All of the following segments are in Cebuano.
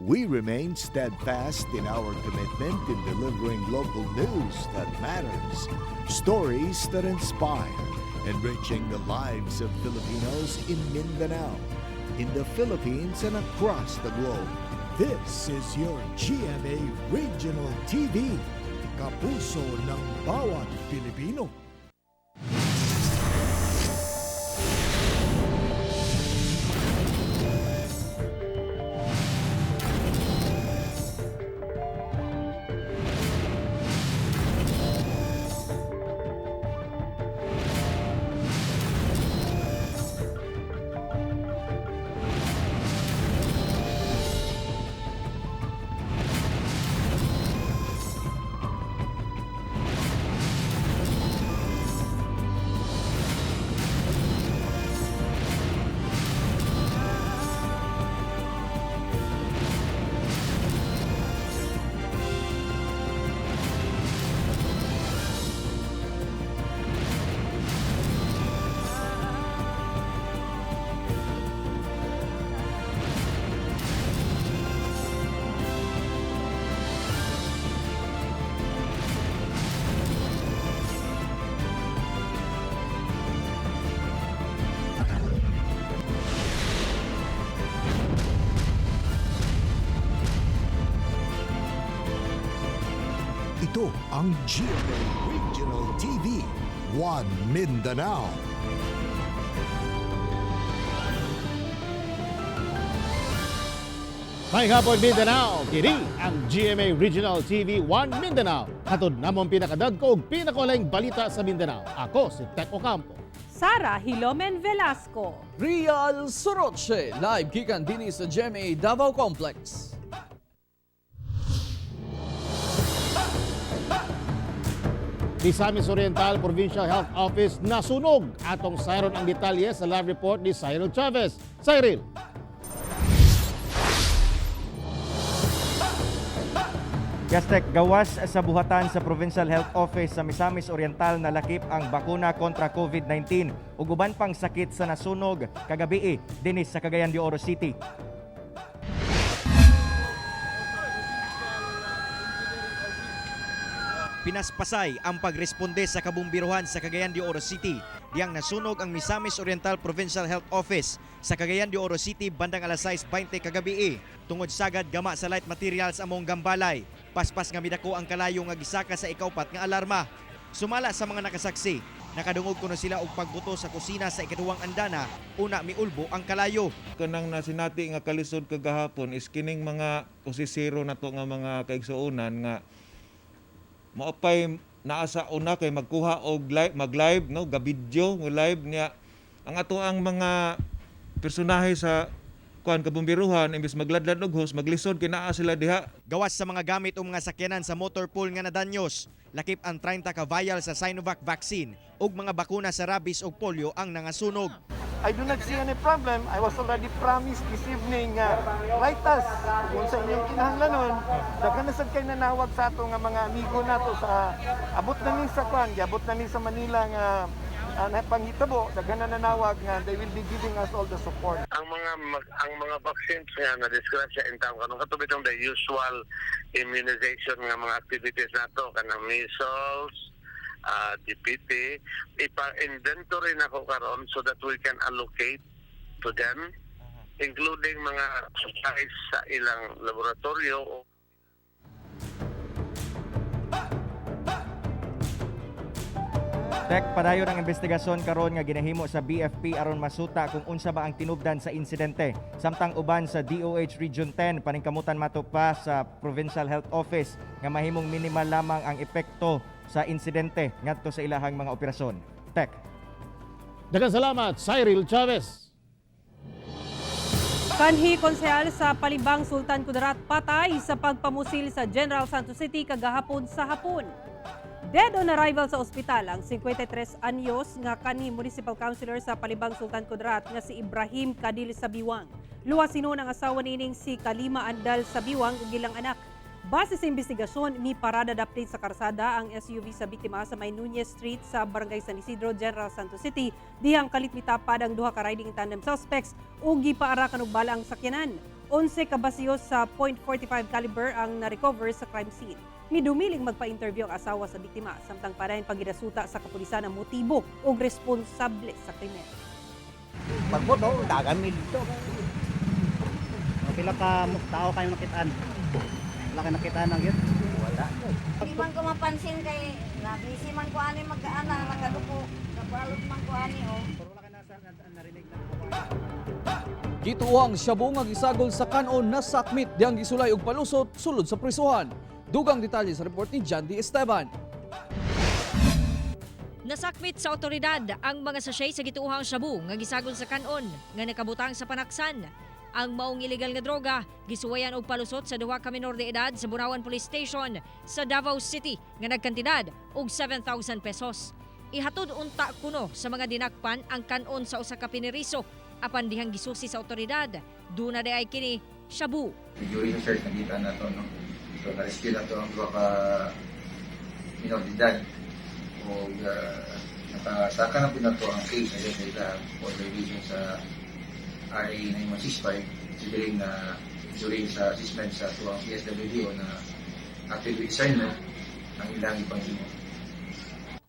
We remain steadfast in our commitment in delivering local news that matters, stories that inspire, enriching the lives of Filipinos in Mindanao, in the Philippines, and across the globe. This is your GMA Regional TV, kapuso ng bawat Pilipino. Ito ang GMA Regional TV, One Mindanao. May hapon, Mindanao, kini ang GMA Regional TV 1 Mindanao. Hatod namong pinakadagko ug pinakaulaing balita sa Mindanao. Ako si Tek Ocampo. Sara Hilomen Velasco. Real Soroche, live gikan dinhi sa GMA Davao Complex. Misamis Oriental Provincial Health Office nasunog. Atong sayron ang detalye sa live report ni Cyril Chavez. Cyril. Yastek, gawas sa buhatan sa Provincial Health Office sa Misamis Oriental nalakip ang bakuna kontra COVID-19 ug uban pang sakit sa nasunog kagabi dinis sa Cagayan de Oro City. Pinaspasay ang pagresponde sa kabumbiruhan sa Cagayan de Oro City. Diyang nasunog ang Misamis Oriental Provincial Health Office sa Cagayan de Oro City bandang alas 6:20 kagabi. Tungod sagad gama sa light materials among gambalay. Paspas nga midako ang kalayo nga gisaka sa ikaupat nga alarma. Sumala sa mga nakasaksi, nakadungog kuno sila og pagbuto sa kusina sa ikaduhang andana, una miulbo ang kalayo. Kanang nasinati nga kalisod kagahapon is kining mga kusisiro nato nga mga kaigsuonan nga maupay naa sa una kay magkuha og live, mag-live, no, gabidyo mo live niya ang ato ang mga personahe sa kuan kabumbiruhan imbes magladlad og host, maglisod kay naa sila diha. Gawas sa mga gamit o mga sakyanan sa motor pool nga nadanyos, lakip ang 30 ka vial sa Sinovac vaccine ug mga bakuna sa rabies ug polio ang nangasunog. I do not see any problem. I was already promised this evening nga write us kung sa inyong kinahanglanon. Daghan na sad kay nanawag sa ato nga mga amigo nato sa abot na ni sa kwan, giabot na ni sa Manila nga panghitabo, daghan na nanawag nga they will be giving us all the support. Ang mga vaccines nga na disgrasya in town kanong kato bitong the usual immunization nga mga activities nato kanang measles, DPT, ipa-inventory na ko karon so that we can allocate to them, including mga supplies sa ilang laboratorio. Tek, padayon ang investigasyon karon nga ginahimo sa BFP aron masuta kung unsa ba ang tinubdan sa insidente. Samtang uban sa DOH Region 10 paningkamutan mato pa sa Provincial Health Office nga mahimong minimal lamang ang epekto sa insidente ngadto sa ilahang mga operasyon. Tek. Daghang salamat, Cyril Chavez. Kanhi konsehal sa Palimbang Sultan Kudarat patay sa pagpamusil sa General Santos City kagahapon sa hapon. Dead on arrival sa ospital ang 53 anyos nga kanhi municipal councilor sa Palimbang Sultan Kudarat nga si Ibrahim Kadil Sabiwang. Luwas sinon ang asawa nining si Kalima Andal Sabiwang ug ilang anak. Base sa investigasyon, mi parada dapit sa karsada ang SUV sa biktima sa may Nunez Street sa Barangay San Isidro, General Santos City. Dihang kalit mitapad ang duha ka riding in tandem suspects ug gipaarakan og bala ang sakyanan. 11 ka basiyo sa .45 caliber ang na-recover sa crime scene. Midumiling magpa-interview ang asawa sa biktima samtang padayon pagidasuta sa kapulisan ang motibo ug responsable sa krimen. Pagboto, dagan mi dito. Pila ka tao kayo nakitaan? Wala kayo nakitaan ang yun? Wala. Di man ko mapansin kay nabisi man ko ani mag-ana nagaduko. Kabalot man ko ani oh. Pero wala kayo nasa narinig na Gituo ang shabu nga gisagol sa kanon na sakmit diyang gisulay og palusot sulod sa prisuhan. Dugang detalye sa report ni John D. Esteban. Nasakmit sa otoridad ang mga sachet sa gituohang shabu nga gisagol sa kanon nga nakabutang sa panaksan. Ang maong ilegal nga droga gisuwayan og palusot sa duha ka minor de edad sa Burawan Police Station sa Davao City nga nagkantidad og 7,000 pesos. Ihatod unta kuno sa mga dinakpan ang kanon sa usa ka piniriso apan dihang gisusi sa otoridad duna di ay kini shabu. During the search, nakita na to, no? So, na-rescue na to ang duha ka minor de edad. O nakasaka na po na to ang case against nila for violation sa RA 9165 considering na during sa assessment sa tuwang CSWDO na active discernment ang ilang ipanghimo.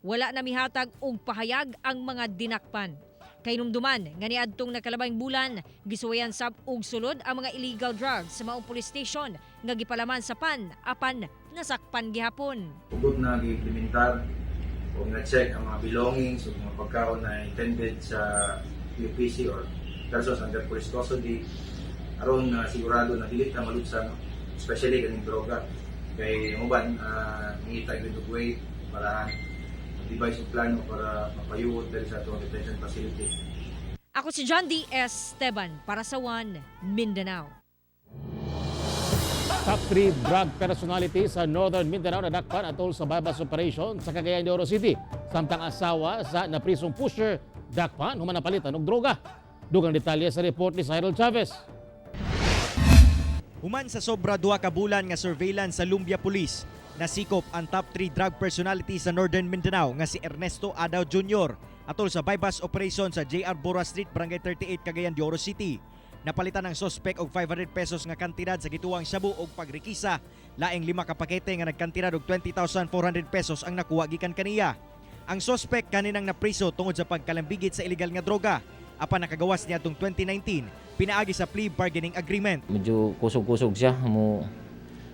Wala na mihatag og pahayag ang mga dinakpan. Kahinumduman nga niadtong nakalabang bulan, gisuwayan sab og sulod ang mga illegal drugs sa maong police station nga gipalaman sa pan apan nasakpan gihapon. Hugot na gi-implementar o na-check ang mga belongings o mga pagkaon na intended sa UPC or persons under police custody aron na sigurado na dili ta malutsa, no? Especially kaning droga kay ang uban ngita gyud og way para devise og plano para mapayuod diri sa atong detention facility. Ako si John D. Esteban para sa One Mindanao. Top 3 drug personality sa Northern Mindanao nadakpan atol sa bypass operation sa Cagayan de Oro City. Samtang asawa sa naprisong pusher dakpan human napalitan og droga. Dugang detalye sa report ni Cyril Chavez. Human sa sobra 2 ka bulan nga surveillance sa Lumbia Police, nasikop ang top 3 drug personality sa Northern Mindanao nga si Ernesto Adao Jr. atol sa bypass operation sa JR Bora Street, Barangay 38, Cagayan de Oro City. Napalitan ang sospek og 500 pesos nga kantidad sa gituwang shabu og pagrikisa. Laing lima ka pakete nga nagkantidad og 20,400 pesos ang nakuha gikan kaniya. Ang sospek kaninang napriso tungod sa pagkalambigit sa illegal nga droga. Apan nakagawas niya atong 2019 pinaagi sa plea bargaining agreement. Medyo kusog-kusog siya mo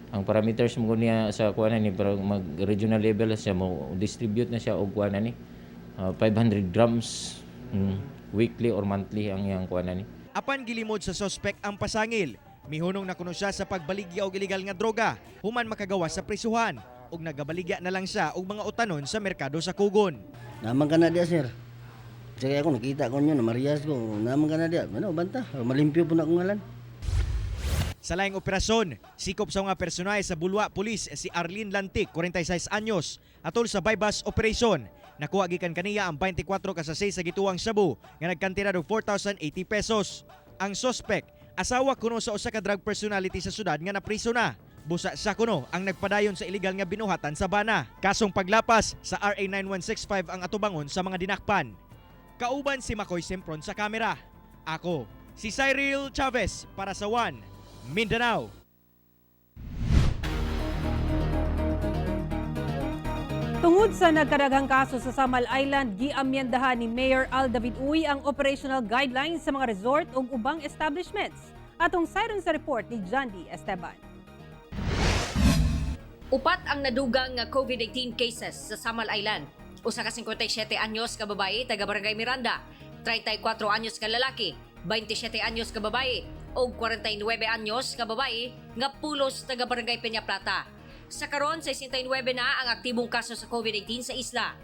ang parameters mo niya sa kuan ni pero mag regional level siya mo distribute na siya og kuan ni 500 grams weekly or monthly ang iyang kuan ni. Apan gilimod sa sospek ang pasangil. Mihunong na kuno siya sa pagbaligya og illegal nga droga human makagawas sa prisuhan ug nagabaligya na lang siya og mga utanon sa merkado sa Kugon. Naman ka na diya, sir. Sige ako, nakita ko niyo, namariyas ko. Naman ka na diya. Ano, banta. Malimpyo po na akong ngalan. Sa laing operasyon, sikop sa mga personahe sa Bulwa Police si Arlene Lantik, 46 anyos, atol sa bypass operation. Nakuha gikan kaniya ang 24 kasasay sa gituwang shabu nga nagkantidad og 4,080 pesos. Ang sospek, asawa kuno sa usa ka drug personality sa syudad nga napriso na. Busa siya kuno ang nagpadayon sa illegal nga binuhatan sa bana. Kasong paglapas sa RA 9165 ang atubangon sa mga dinakpan. Kauban si Makoy Sempron sa kamera. Ako, si Cyril Chavez para sa One Mindanao. Tungod sa nagkadaghang kaso sa Samal Island, giamyendahan ni Mayor Al David Uy ang operational guidelines sa mga resort ug ubang establishments. Atong siren sa report ni John D. Esteban. Upat ang nadugang nga COVID-19 cases sa Samal Island. Usa ka 57 anyos ka babae taga Barangay Miranda, 34 anyos ka lalaki, 27 anyos ka babae ug 49 anyos ka babae nga pulos taga Barangay Peña Plata. Sa karon 69 na ang aktibong kaso sa COVID-19 sa isla.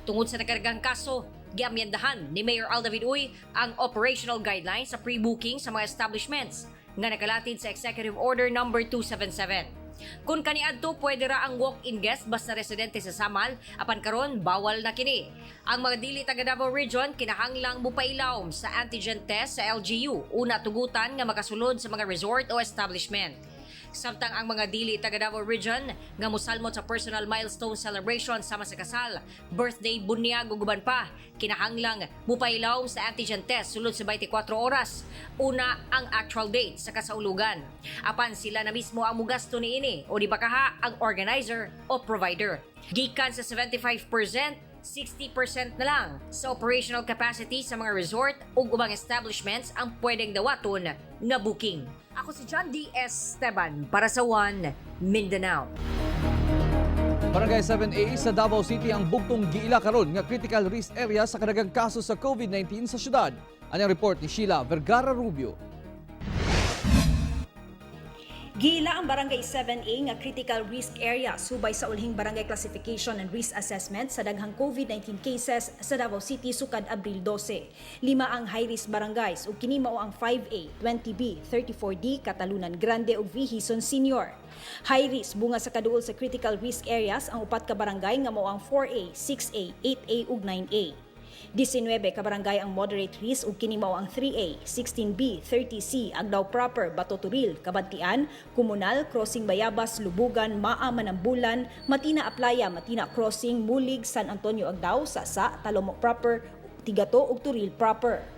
Tungod sa nakargang kaso, giamyendahan ni Mayor Al David Uy ang operational guidelines sa pre-booking sa mga establishments nga nakalatid sa Executive Order number 277. Kung kaniadto pwede ra ang walk-in guest basta residente sa Samal apan karon bawal na kini. Ang mga dili taga Davao Region kinahanglang mupailawom sa antigen test sa LGU una tugutan nga makasulod sa mga resort o establishment. Samtang ang mga dili taga Davao Region nga mosalmot sa personal milestone celebration sama sa kasal, birthday, bunyag ug uban pa, kinahanglang mupailaw sa antigen test sulod sa 24 oras. Una ang actual date sa kasaulugan. Apan sila na mismo ang mugasto niini o di ba kaha ang organizer o provider. Gikan sa 75%, 60% na lang sa operational capacity sa mga resort ug ubang establishments ang pwedeng dawaton na booking. Ako si John D. Esteban para sa One Mindanao. Barangay 7A sa Davao City ang bugtong giila karon nga critical risk area sa kadaghang kaso sa COVID-19 sa syudad. Anang report ni Sheila Vergara Rubio. Giila ang Barangay 7A nga critical risk area subay sa ulhing barangay classification and risk assessment sa daghang COVID-19 cases sa Davao City sukad Abril 12. Lima ang high-risk barangays ug kini mao ang 5A, 20B, 34D, Catalunan Grande ug V. Hison Senior. High risk bunga sa kaduol sa critical risk areas ang upat ka barangay nga mao ang 4A, 6A, 8A ug 9A. 19 ka barangay ang moderate risk ug kini mao ang 3A, 16B, 30C, Agdao Proper, Bato Turil, Kabantian, Komunal, Crossing Bayabas, Lubugan, Maa, Manambulan, Matina Aplaya, Matina Crossing, Mulig, San Antonio Agdao, Sasa, Talomo Proper, Tigato ug Turil Proper.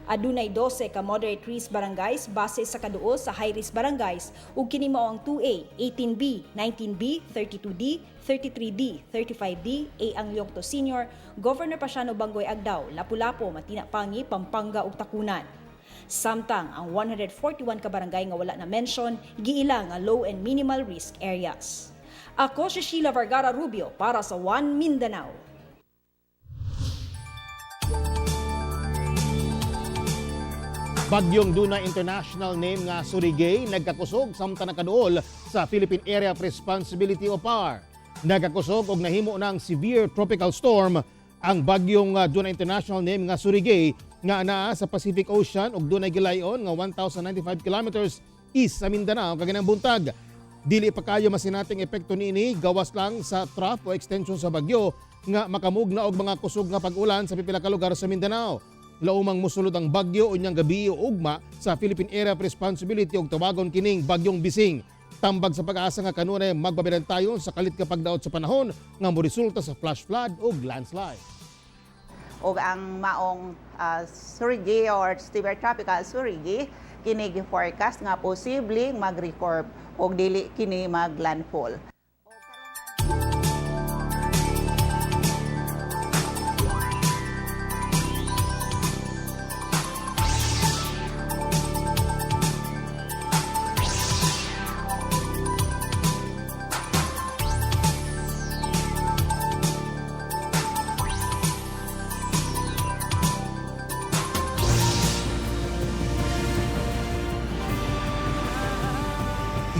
Adunay 12 ka moderate risk barangays base sa kaduol sa high risk barangays ug kini mao ang 2A, 18B, 19B, 32D, 33D, 35D, A ang Liokto Senior, Governor Pasiano Bangoy Agdao, Lapu-Lapu, Matina Pangi, Pampanga ug Tacunan. Samtang ang 141 ka barangay nga wala na mention, giila nga low and minimal risk areas. Ako si Sheila Vergara Rubio para sa One Mindanao. Bagyong Duna international name nga Surigay nagkakusog samtang nakaduol sa Philippine Area of Responsibility o PAR. Nagkakusog og nahimo ng severe tropical storm ang bagyong Duna international name nga Surigay nga anaa sa Pacific Ocean ug dunay gilayon nga 1,095 kilometers east sa Mindanao kaganang buntag. Dili pa kayo masinating epekto niini, gawas lang sa trough o extension sa bagyo nga makamugna og mga kusog nga pag-ulan sa pipila ka lugar sa Mindanao. Laumang musulod ang bagyo unyang gabi o ugma sa Philippine Area of Responsibility og tawagon kining Bagyong Bising. Tambag sa PAGASA nga kanunay magbabiran tayo sa kalit nga pagdaot sa panahon nga moresulta sa flash flood ug landslide. Ug ang maong Surigay or severe tropical Surigay kini gi-forecast nga posibleng mag-recurve og dili kini mag-landfall.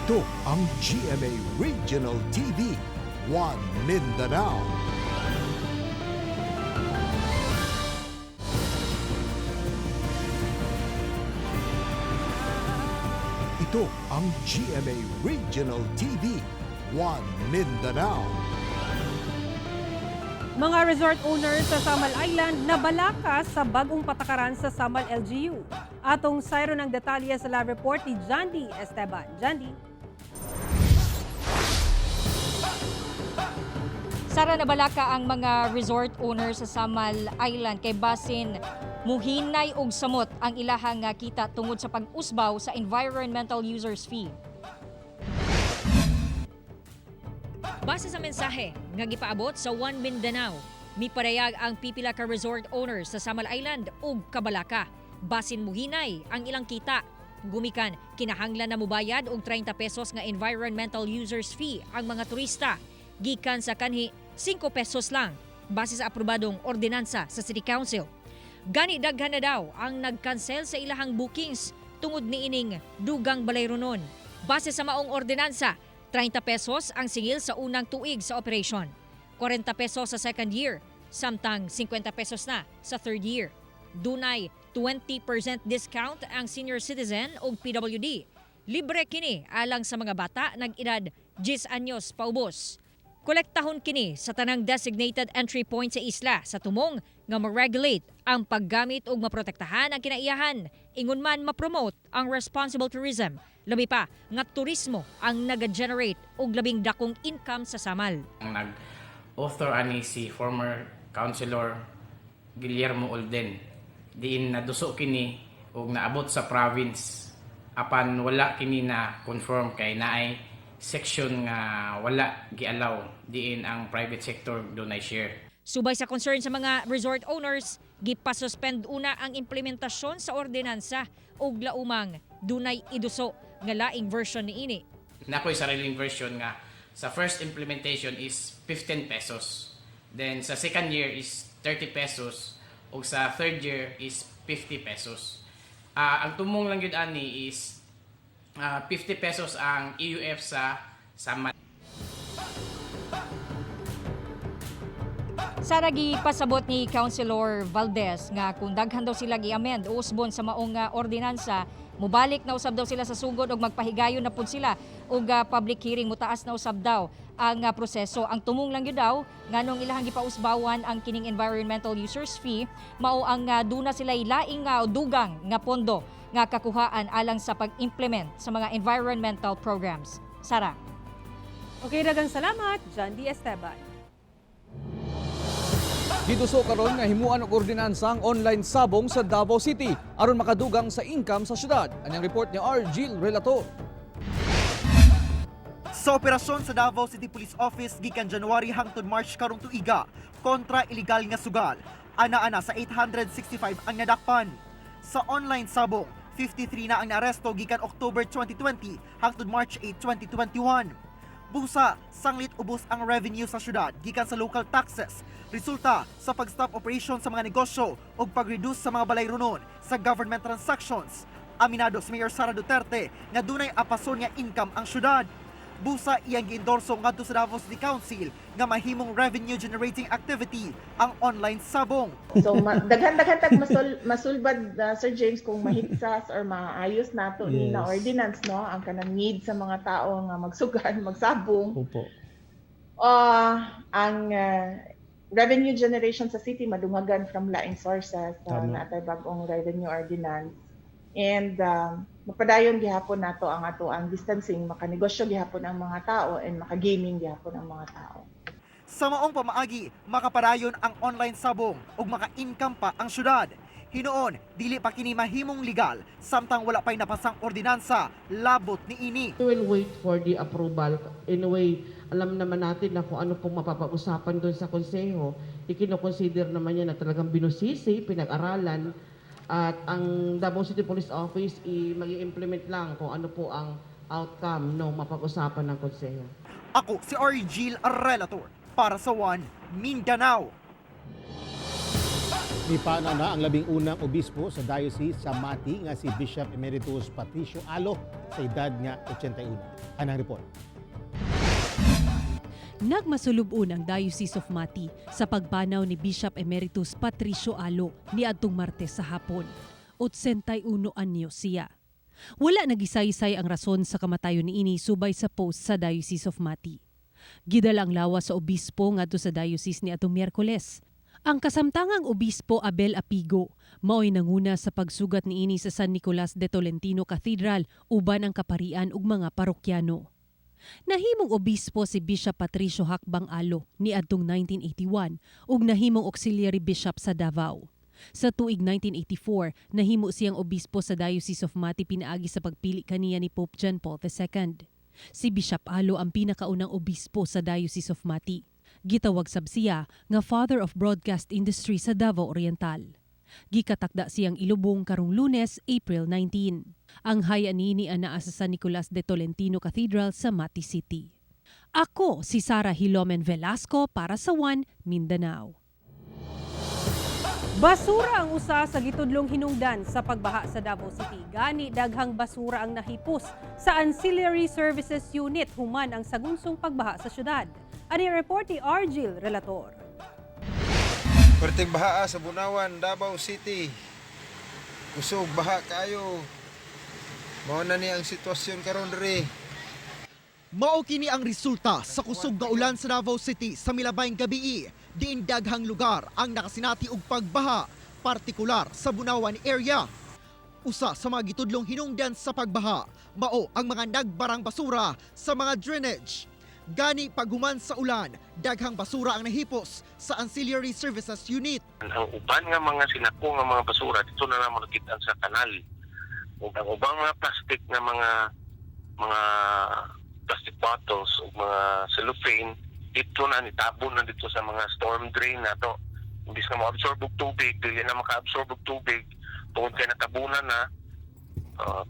Ito ang GMA Regional TV, One Mindanao. Ito ang GMA Regional TV, One Mindanao. Mga resort owners sa Samal Island nabalaka sa bagong patakaran sa Samal LGU. Atong sayro ng detalye sa live report ni Jandy Esteban. Jandy. Sara, nabalaka ang mga resort owners sa Samal Island kay basin muhinay og samot ang ilahang nga kita tungod sa pag-usbaw sa environmental users fee. Base sa mensahe nga gipaabot sa One Mindanao, miparayag ang pipila ka resort owners sa Samal Island ug Kabalaka. Basin muhinay ang ilang kita. Gumikan, kinahanglan na mubayad og 30 pesos nga environmental users fee ang mga turista. Gikan sa kanhi 5 pesos lang base sa aprobadong ordinansa sa City Council. Gani daghan na daw ang nag-cancel sa ilahang bookings tungod niining dugang balayronon. Base sa maong ordinansa, 30 pesos ang singil sa unang tuig sa operation, 40 pesos sa second year, samtang 50 pesos na sa third year. Dunay 20% discount ang senior citizen ug PWD. Libre kini alang sa mga bata nag-edad 10 anyos paubos. Kolektahon kini sa tanang designated entry point sa isla sa tumong nga ma-regulate ang paggamit ug maprotektahan ang kinaiyahan. Ingon man ma-promote ang responsible tourism. Labi pa nga turismo ang naga-generate og labing dakong income sa Samal. Ang nag-author ani si former Councilor Guillermo Olden. Diin naduso kini ug naabot sa province apan wala kini na confirm kay naay section nga wala gialaw diin ang private sector dunay share. Subay sa concern sa mga resort owners, gipasuspend una ang implementasyon sa ordinansa ug laumang dunay iduso nga laing version niini. Nakoy sariling version nga sa first implementation is 15 pesos. Then sa second year is 30 pesos ug sa third year is 50 pesos. Ang tumong lang gyud ani is 50 pesos ang EUF sa Samal. Sara, gipasabot ni Councilor Valdez nga kung daghan daw sila gi-amend o usbon sa maong ordinansa, mubalik na usab daw sila sa sugod og magpahigayon na pud sila og public hearing, mutaas na usab daw ang proseso. Ang tumong lang gyud daw nganong ilahang gipausbawan ang kining environmental users fee mao ang duna sila laing dugang nga pondo nga kakuhaan alang sa pag-implement sa mga environmental programs. Sara. Okay, daghang salamat, John D. Esteban. Giduso karon nga himuan og ordinansa ang online sabong sa Davao City aron makadugang sa income sa syudad. Anyang report ni R. Gil Relator. Sa operasyon sa Davao City Police Office gikan January hangtod March karong tuiga kontra illegal nga sugal, ana-ana sa 865 ang nadakpan. Sa online sabong, 53 na ang naaresto gikan October 2020 hangtod March 8, 2021. Busa, sanglit ubos ang revenue sa syudad gikan sa local taxes. Resulta sa pag-stop operation sa mga negosyo ug pag-reduce sa mga balay runon sa government transactions. Aminado si Mayor Sara Duterte nga dunay apason nga income ang syudad. Busa, iyang giendorso ngadto sa Davao City Council nga mahimong revenue generating activity ang online sabong. So daghan-daghan tag masulbad, Sir James, kung mahiksas or maayos nato ni na ordinance, no, ang kanang need sa mga tao nga magsugal, magsabong. Ang revenue generation sa city madungagan from laing sources natay bag-ong revenue ordinance. And mapadayon gihapon nato ang ato ang distancing, makanegosyo gihapon ang mga tao and makagaming gihapon ang mga tao. Sa maong pamaagi, makapadayon ang online sabong ug maka-income pa ang syudad. Hinuon, dili pa kini mahimong legal samtang wala pa'y napasang ordinansa labot niini. We will wait for the approval. Anyway, alam naman natin na kung ano pong mapapag-usapan doon sa konseho, ikinoconsider naman yan na talagang binusisi, pinag-aralan, at ang Davao City Police Office mag implement lang kung ano po ang outcome no mapag-usapan ng konseho. Ako si Argil Relator para sa One Mindanao. Nipana na ang 11 obispo sa Diocese sa Mati nga si Bishop Emeritus Patricio Alo sa edad nga 81. Anang report. Nagmasulub-on ang Diocese of Mati sa pagpanaw ni Bishop Emeritus Patricio Alo niadtong Martes sa hapon. 81 anyos siya. Wala nagisaysay ang rason sa kamatayon niini subay sa post sa Diocese of Mati. Gidala ang lawas sa obispo ngadto sa diocese niadtong Miyerkules. Ang kasamtangang obispo Abel Apigo mao'y nanguna sa pagsugat niini sa San Nicolas de Tolentino Cathedral uban ang kaparian ug mga parokyano. Nahimong obispo si Bishop Patricio Hakbang Alo niadtong 1981 ug nahimong auxiliary bishop sa Davao. Sa tuig 1984, nahimo siyang obispo sa Diocese of Mati pinaagi sa pagpili kaniya ni Pope John Paul II. Si Bishop Alo ang pinakaunang obispo sa Diocese of Mati. Gitawag sab siya nga Father of Broadcast Industry sa Davao Oriental. Gikatakda siyang ilubong karong Lunes, April 19. Ang haya niini anaa sa San Nicolas de Tolentino Cathedral sa Mati City. Ako si Sara Hilomen Velasco para sa One Mindanao. Basura ang usa sa gitudlong hinungdan sa pagbaha sa Davao City. Gani daghang basura ang nahipos sa Ancillary Services Unit human ang sagunsong pagbaha sa syudad. Ani report ni Argil Relator. Perting baha sa Bunawan, Davao City. Kusog baha kayo. Mao na ni ang sitwasyon karon diri. Mao kini ang resulta sa kusog nga ulan sa Davao City sa milabayng gabii. Diin daghang lugar ang nakasinati og pagbaha, partikular sa Bunawan area. Usa sa mga gitudlong hinungdan sa pagbaha, mao ang mga nagbarang basura sa mga drainage. Gani paghuman sa ulan, daghang basura ang nahipos sa Ancillary Services Unit. Ang uban nga mga sinako nga mga basura dito na namo nakit-an sa kanal. Ug ang ubang mga plastic nga mga plastic bottles ug mga cellophane dito na nitabon na dito sa mga storm drain nato. Imbis na mo-absorb og tubig, dili na maka-absorb og tubig tungod kay natabunan na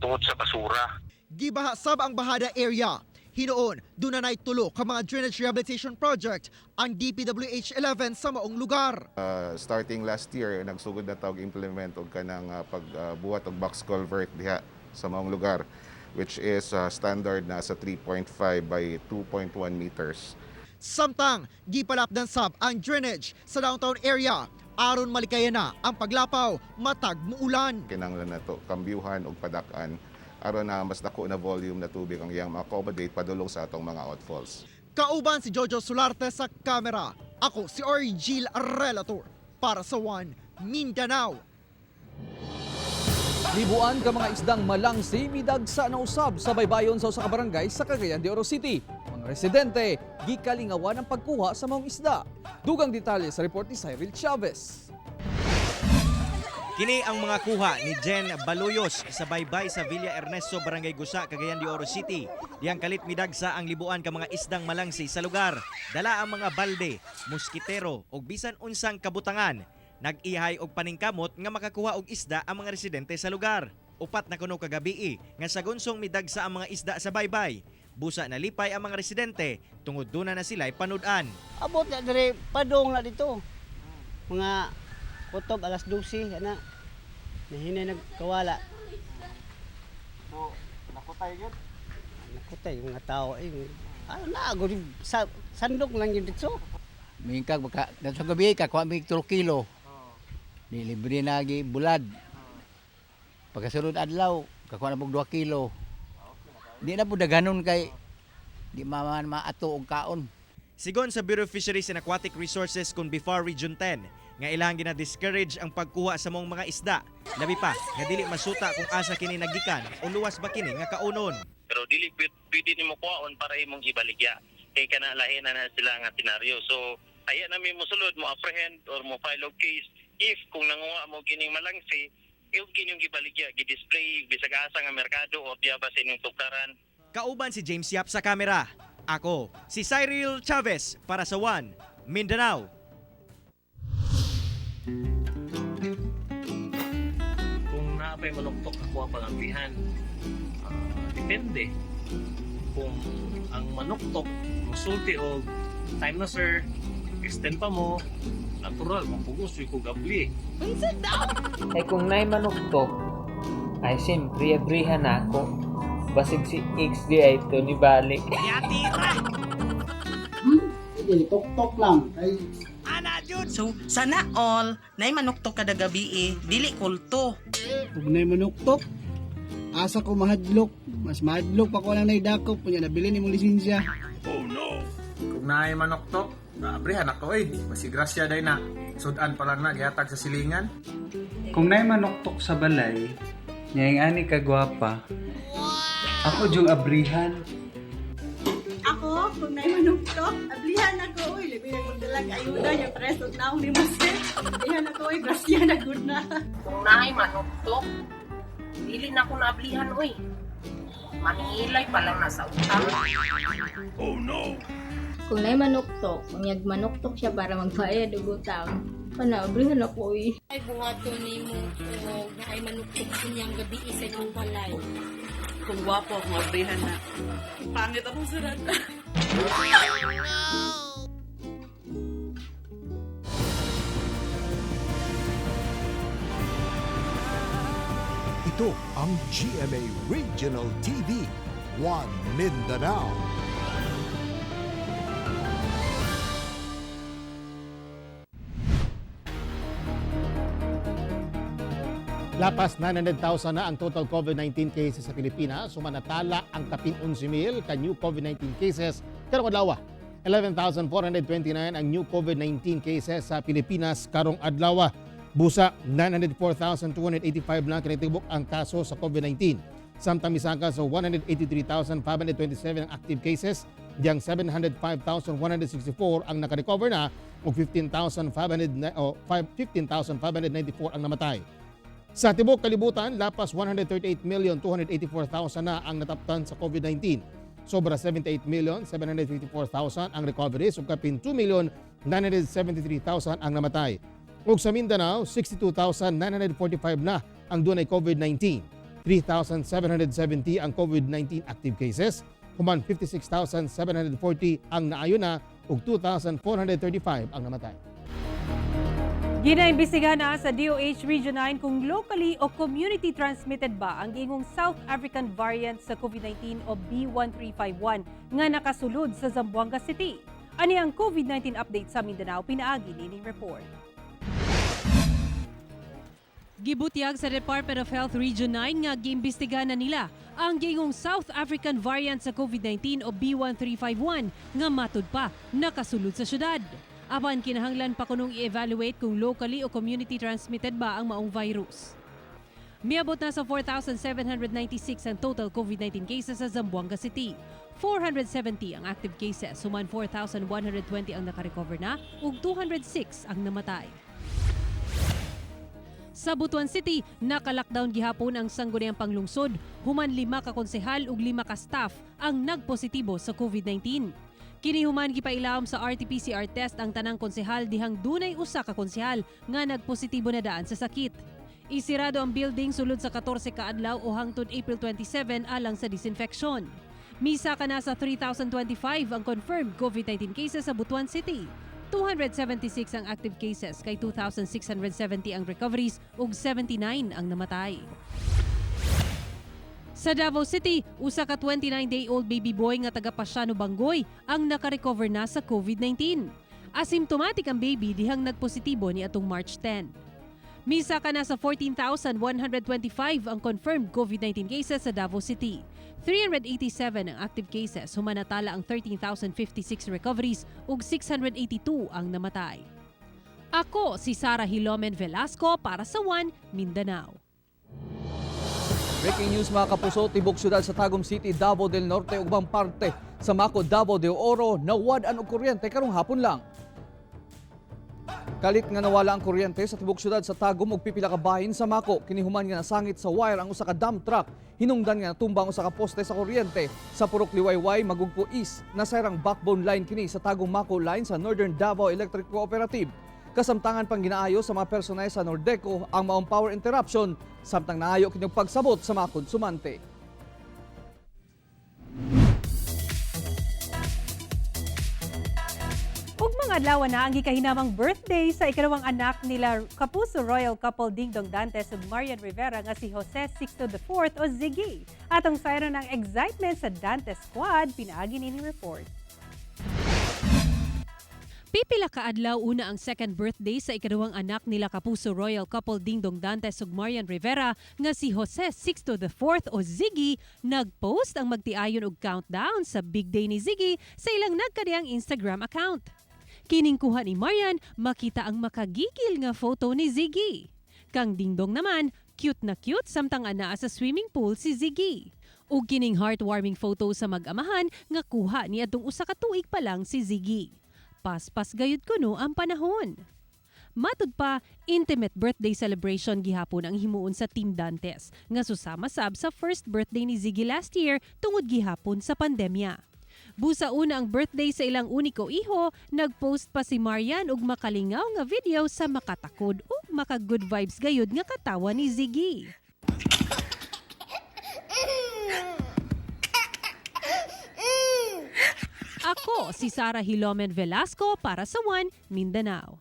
tungod sa basura. Gibaha sab ang Bahada area. Hinuon, dunanay tulo ka mga drainage rehabilitation project ang DPWH 11 sa maong lugar. Starting last year, nagsugod na tawag implement og kanang pagbuhat og box culvert diha sa maong lugar, which is standard na sa 3.5 by 2.1 meters. Samtang gipalapdan sab ang drainage sa downtown area aron malikayan na ang paglapaw matag muulan. Kinahanglan na to kambyuhan og padak-an aron na mas dako na volume na tubig ang iyang ma-accommodate padulong sa atong mga outfalls. Kauban si Jojo Solarte sa kamera. Ako si Orgil Relator para sa One Mindanao. Libuan ka mga isdang malangsi midagsa na usab sa baybayon sa usa ka barangay sa Cagayan de Oro City. Mga residente gikalingawan ang pagkuha sa maong isda. Dugang detalye sa report ni Cyril Chavez. Kini ang mga kuha ni Jen Baluyos sa baybay sa Villa Ernesto, Barangay Gusa, Cagayan de Oro City. Diyang kalit midagsa ang libuan ka mga isdang malangsi sa lugar. Dala ang mga balde, moskitero ug bisan unsang kabutangan. Nag-ihay og paningkamot nga makakuha og isda ang mga residente sa lugar. Upat na kuno kagabii nga sa gunsong midagsa ang mga isda sa baybay. Busa nalipay ang mga residente tungod duna na sila'y panud-an. Abot na dire, padong na dito. Mga kutob alas 12 ana. Nahinay nagkawala. So, nakutay yun. Nakutay mga tao eh. Ano na ako sa sandok lang yun dito. Mingkag baka sa gabi ka kuha mig 3 kilo. Di libre na gi bulad. Pagkasunod adlaw, kakuha na pog 2 kilo. Di na po daghanon kay di man maato og kaon. Sigon sa Bureau of Fisheries and Aquatic Resources kun BIFAR Region 10 nga ilang gina-discourage ang pagkuha sa mong mga isda. Labi pa nga dili masuta kung asa kini nagikan o luwas ba kini nga kaunon. Pero dili pwede nimo kuhaon para imong ibaligya. Kay kana lahi na na sila nga senaryo. So aya na mi mosulod mo apprehend or mo file og case if kung nanguha mo kining malangsi yung kinyong gibaligya gi-display bisag asa nga merkado o diya ba sa inyong tukaran. Kauban si James Yap sa kamera. Ako, si Cyril Chavez para sa One Mindanao. Kung naapay manuktok ako ang pangampihan, depende. Kung ang manuktok, musulti og time na sir, extend pa mo, natural, mapugos yung kugabli. Unsa daw? Ay kung naay manuktok, ay siyempre abrihan na ako. Basig si XD ay ito ni balik. Sige, tok-tok lang. Kay So, sana all, nay manuktok kada gabi eh, dili kulto. Ug nay manuktok, asa ko mahadlok. Mas mahadlok pa ko lang naidakop kunya nabili nimong lisensya. Oh no! Kung naay manoktok, abrihan ako eh. Basi grasya day na. Sudan pa lang na gihatag sa silingan. Kung naay manuktok sa balay, niyang ani ka gwapa, ako jung abrihan. Ako, kung naay manuktok, ablihan ako, uy, labi na magdalag ayuda yung preso na ni mo sir. Ablihan ako, uy, grasya na gud na. Kung naay manuktok, dili na ko naablihan oy. Manihilay pa lang nasa utang. Oh no! Kung naay manuktok, unyag manuktok siya para magbayad og utang. Panaabrihan ako eh. Ay buhaton nimo og naay manuktok unyang gabi sa imong balay. Kung gwapo akong abrihan na. Pangit akong surat. Ito ang GMA Regional TV, One Mindanao. Lapas 900,000 na ang total COVID-19 cases sa Pilipinas. Sumanatala ang kapin 11,000 ka new COVID-19 cases karong adlaw. 11,429 ang new COVID-19 cases sa Pilipinas karong adlaw. Busa 904,285 na kinitibok ang kaso sa COVID-19. Samtang misaka sa 183,527 ang active cases, diyang 705,164 ang nakarecover na ug 15,594 ang namatay. Sa tibok kalibutan, lapas 138,284,000 na ang nataptan sa COVID-19. Sobra 78,754,000 ang recoveries ug kapin 2,973,000 ang namatay. Ug sa Mindanao, 62,945 na ang dunay COVID-19. 3,770 ang COVID-19 active cases, human 56,740 ang naayo na ug 2,435 ang namatay. Ginaimbestigahan na sa DOH Region 9 kung locally o community transmitted ba ang giingong South African variant sa COVID-19 o B1351 nga nakasulod sa Zamboanga City. Ani ang COVID-19 update sa Mindanao, pinaagi nining report. Gibutyag sa Department of Health Region 9 nga giimbestigahan na nila ang giingong South African variant sa COVID-19 o B1351 nga matud pa nakasulod sa syudad. Apan kinahanglan pa kunong i-evaluate kung locally o community transmitted ba ang maong virus. Miabot na sa 4,796 ang total COVID-19 cases sa Zamboanga City. 470 ang active cases, human 4,120 ang nakarecover na ug 206 ang namatay. Sa Butuan City, naka-lockdown gihapon ang sangguniang panglungsod, human 5 ka konsehal ug 5 ka staff ang nagpositibo sa COVID-19. Kini human gipailawom sa RT-PCR test ang tanang konsehal dihang dunay usa ka konsehal nga nagpositibo na daan sa sakit. Isirado ang building sulod sa 14 ka adlaw o hangtod April 27 alang sa disinfection. Misa ka na sa 3,025 ang confirmed COVID-19 cases sa Butuan City. 276 ang active cases kay 2,670 ang recoveries ug 79 ang namatay. Sa Davao City, usa ka 29-day-old baby boy nga taga Pasiano, Bangoy ang nakarecover na sa COVID-19. Asymptomatic ang baby dihang nagpositibo ni atong March 10. Misa ka na sa 14,125 ang confirmed COVID-19 cases sa Davao City. 387 ang active cases, humanatala ang 13,056 recoveries ug 682 ang namatay. Ako si Sara Hilomen Velasco para sa One Mindanao. Breaking news mga kapuso, tibok syudad sa Tagum City, Davao del Norte ug ubang parte sa Maco, Davao de Oro nawad-an og kuryente karong hapon lang. Kalit nga nawala ang kuryente sa tibok syudad sa Tagum ug pipila ka bahin sa Maco. Kini human nga nasangit sa wire ang usa ka dump truck. Hinungdan nga natumba ang usa ka poste sa kuryente sa Purok Liwayway, Magugpo East. Nasayrang backbone line kini sa Tagum Maco line sa Northern Davao Electric Cooperative. Kasamtangan pang ginaayo sa mga personel sa Nordeco ang maong power interruption samtang naayo kini og pagsabot sa mga konsumante. Ug mga adlaw na ang gikahinamang birthday sa ikalawang anak nila Kapuso royal couple Dingdong Dantes ug Marian Rivera nga si Jose Sixto IV o Ziggy. Atong sayro ng excitement sa Dantes Squad, pinaagi nini report. Pipila ka adlaw una ang second birthday sa ikaduhang anak nila Kapuso royal couple Dingdong Dantes ug Marian Rivera nga si Jose Sixto IV o Ziggy. Nagpost ang magtiayon og countdown sa big day ni Ziggy sa ilang nagkadiyang Instagram account. Kining kuha ni Marian, makita ang makagigil nga photo ni Ziggy. Kang Dingdong naman, cute na cute samtang anaa sa swimming pool si Ziggy. Ug kining heartwarming photo sa mag-amahan nga kuha ni adtong usa ka tuig pa lang si Ziggy. Paspas gayud kuno ang panahon. Matud pa, intimate birthday celebration gihapon ang himuon sa Team Dantes nga susama sab sa first birthday ni Ziggy last year tungod gihapon sa pandemya. Busa una ang birthday sa ilang uniko iho, nagpost pa si Marian og makalingaw nga video sa makatakod ug maka-good vibes gayud nga katawa ni Ziggy. Ako si Sara Hilomen Velasco para sa One Mindanao.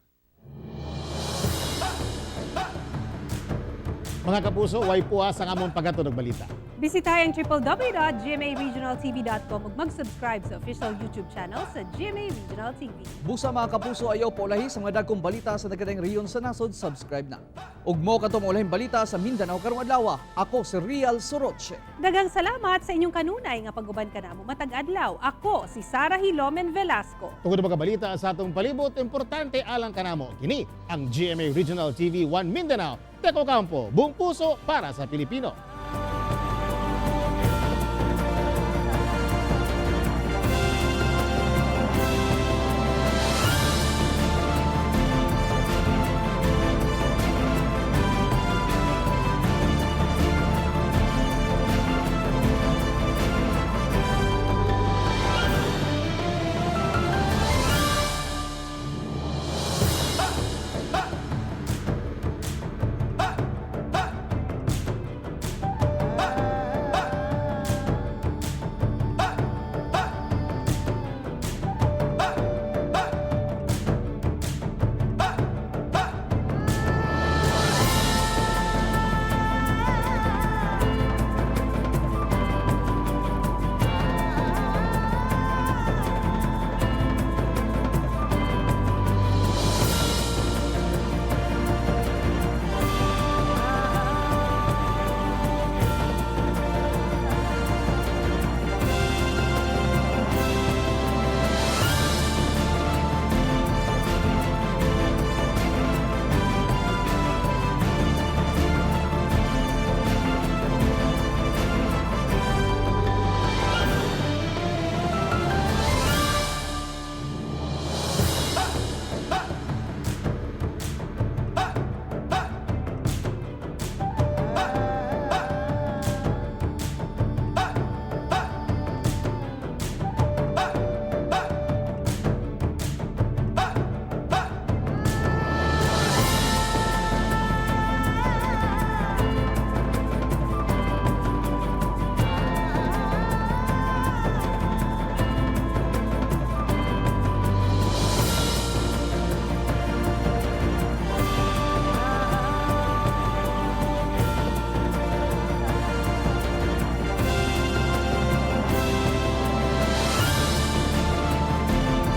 Mga kapuso, way puwas ang among paghatod og balita. Bisitahin ang www.gmaregionaltv.com ug mag-subscribe sa official YouTube channel sa GMA Regional TV. Busa, mga kapuso, ayaw paulahi sa mga dagkong balita sa nagkadaiyang rehiyon sa nasod, subscribe na. Ug mao kato mga ulahing balita sa Mindanao karong adlaw. Ako si Real Soroche. Daghang salamat sa inyong kanunay nga pag-uban kanamo matag adlaw. Ako si Sara Hilomen Velasco. Tungod mga balita sa atong palibot, importante alang kanamo. Kini ang GMA Regional TV 1 Mindanao. Teko Campo, buong puso para sa Pilipino.